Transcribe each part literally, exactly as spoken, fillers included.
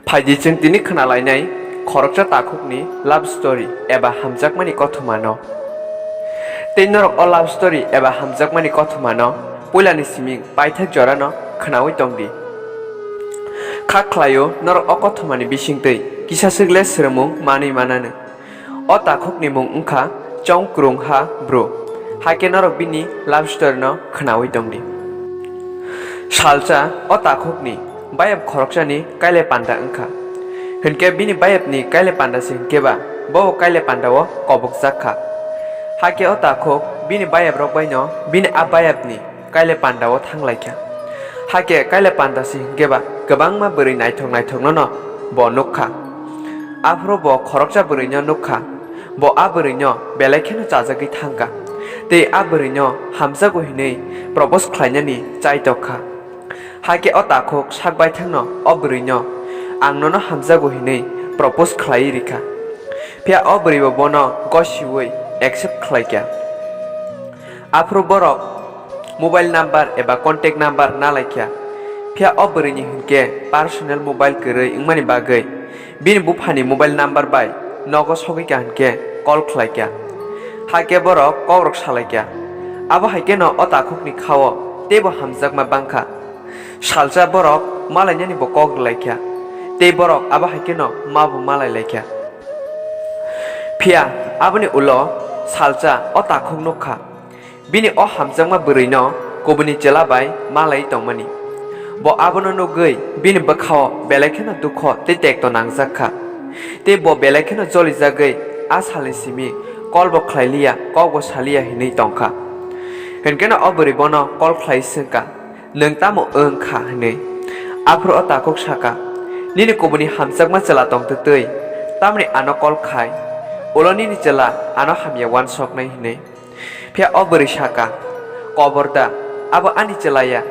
Phaidi chwng tini khwnalainai khoroksa takhukni love story eba hamjakmani kothomano. Tei norok o love story eba hamjakmani kothomano puilani siming paithak jorano khwnaui tongdi. Kha khlaio norok o kothomani bisingtwi kisa swk le swrwngmung manwi mananw. O takhukni mung wngkha Chongkrung Ha Bru. Hakhe norok bini love story no khwnaui tongdi. Salsa o takhukni bayap khoroksani kailai panda wngkha. Hinkhe bini bayapni kailai panda se hinkhe ba bo kailai panda o kobokjak kha. Hakhe o takhuk bini bayap rok bai no bini a bayapni kailai panda o thang lai kha. Hakhe kailai panda se hinkhe ba kwbangma bwrwi naithok naithok no no bo nuk kha. Aphuru bo khoroksa bwrwi no nuk kha. Bo a bwrwi no belai kheno chajagwi thang kha. Tei a bwrwi no hamjago hinwi propose khlainani chai tok kha. Hakhe o takhuk sak baithang no o bwrwi no ang nono hamjago hinwi propose khlaiwi rikha. Phiya o bwrwi bo bono gosiwi accept khlai kha. Aphuru borok mobile number eba contact number nalaikha. Phiya o bwrwini hinkhe personal mobile kwrwi wngmani bagwi bini buphani mobile number bai nogo sogwikha hinkhe call khlaikha. Hakhe borok kokrok salaikha. Abo haikheno o takhukni khao teibo hamjakma bangkha. Salsa borok malainani bo kok rwlaikha. Tei borok abo haikheno mabo malailaikha. Phiya aboni ulo salsa o takhuk nukha. Bini o hamjakma bwrwino kubuni chwla bai malai tongmani. Bo abono nugwi bini bwkhao belai kheno dukho tei tekto nangjak kha. Tei bo belai kheno jolijagwi a salni simi kolbo khlailiya, kokbo saliya hinwi tongkha. Hinkheno o bwrwi bono kol khlai swngkha, "Nwng tamo wng kha?" hinwi. Aphuru o takhuk sakha, "Nini kubuni hamjakma chwla tongtwtwi, tamni ano kol khai? Ulo nini chwla ano hamya uansuknai," hinwi. Phiya o bwrwi sakha, "Koborda, abo ani chwla ya,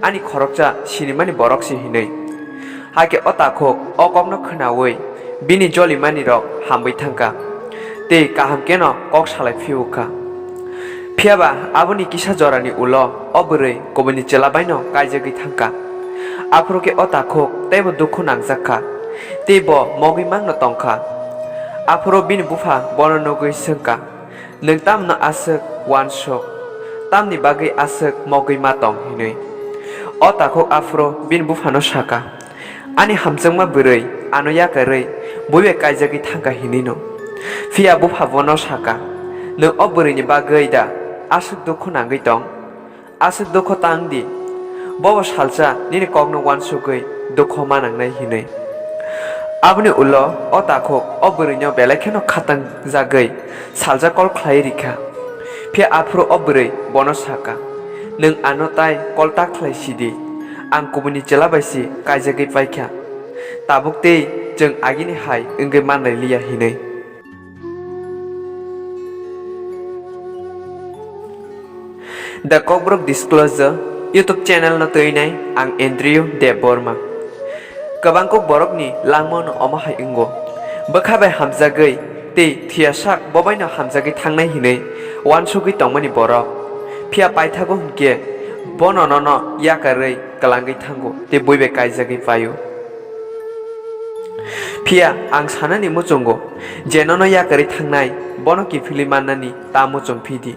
ani khoroksa sinimani borok se," hinwi. Hakhe o takhuk o kokno khwnaui bini jolimanirok hamwi thangkha, tei kaham kheno kok salai phiyokha. Phiyaba aboni kisa jorani ulo o bwrwi kubuni chwla baino kaijagwi thangkha. Aphuru khe o takhuk teibo dukhu nangjak kha, tei bo mogwi mangno tongkha. Aphuru bini bupha bono nugwi swngkha, "Nwng tamno aswk uansuk? Tamni bagwi aswk mogwi ma tong?" hinwi. O takhuk aphuru bini buphano sakha, "Ani hamjakma bwrwi ano yakarwi bui bai kaijagwi thangkha hinwino." Phiya bupha bono sakha, "Nwng o bwrwini bagwi da aswk dukhu nangwi tong? Aswk dukho tang di, bobo salsa nini kokno uansugwi dukho ma nangnai hinwi." Aboni ulo o takhuk o bwrwino belai kheno khatang jagwi salsa kol khlai rikha. Phiya aphuru o bwrwi bono sakha, "Nwng ano tai kol ta khlai sidi, ang kubuni chwla bai se kaijagwi paikha. Tabuk tei chwng agini hai wngwi manlai liya hinwi." The Kokborok Disclosure YouTube channel no twinai ang Andrew Debbarma. Kwbang kok borokni langmano omo hai wngo. Bwkha bai hamjagwi tei thuyasak bo baino hamjagwi thangnai hinwi uansugwi tongmani borok. Phiya paithago hinkhe bono nono yakarwi kwlangwi thango tei bui bai kaijagwi paio. Phiya ang sanani muchungo je nono yakarwi thangnai bono kiphilwi mannani ta muchung phidi.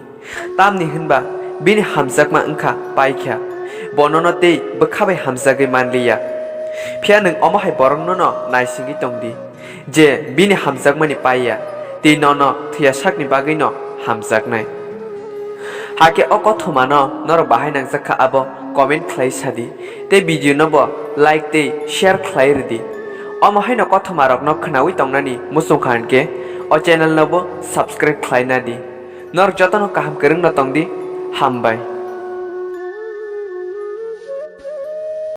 Tamni hwnba bini hamjakma wngkha paikha, bo nono tei bwkha bai hamjagwi manliya. Phiya nwng omo hai boroknono naisingwi tongdi, je bini hamjakmani paiya tei nono thwiyasakni bagwino hamjaknai. Hakhe o kothomano norok bahai nangjak kha abo comment khlai sadi, tei video no bo like tei share khlai rwdi. Omo haino kothomarokno khwnaui tongnani muchungkha hinkhe o channel no bo subscribe khlai nadi. Norok jotono kaham kwrwngno tongdi, hambai.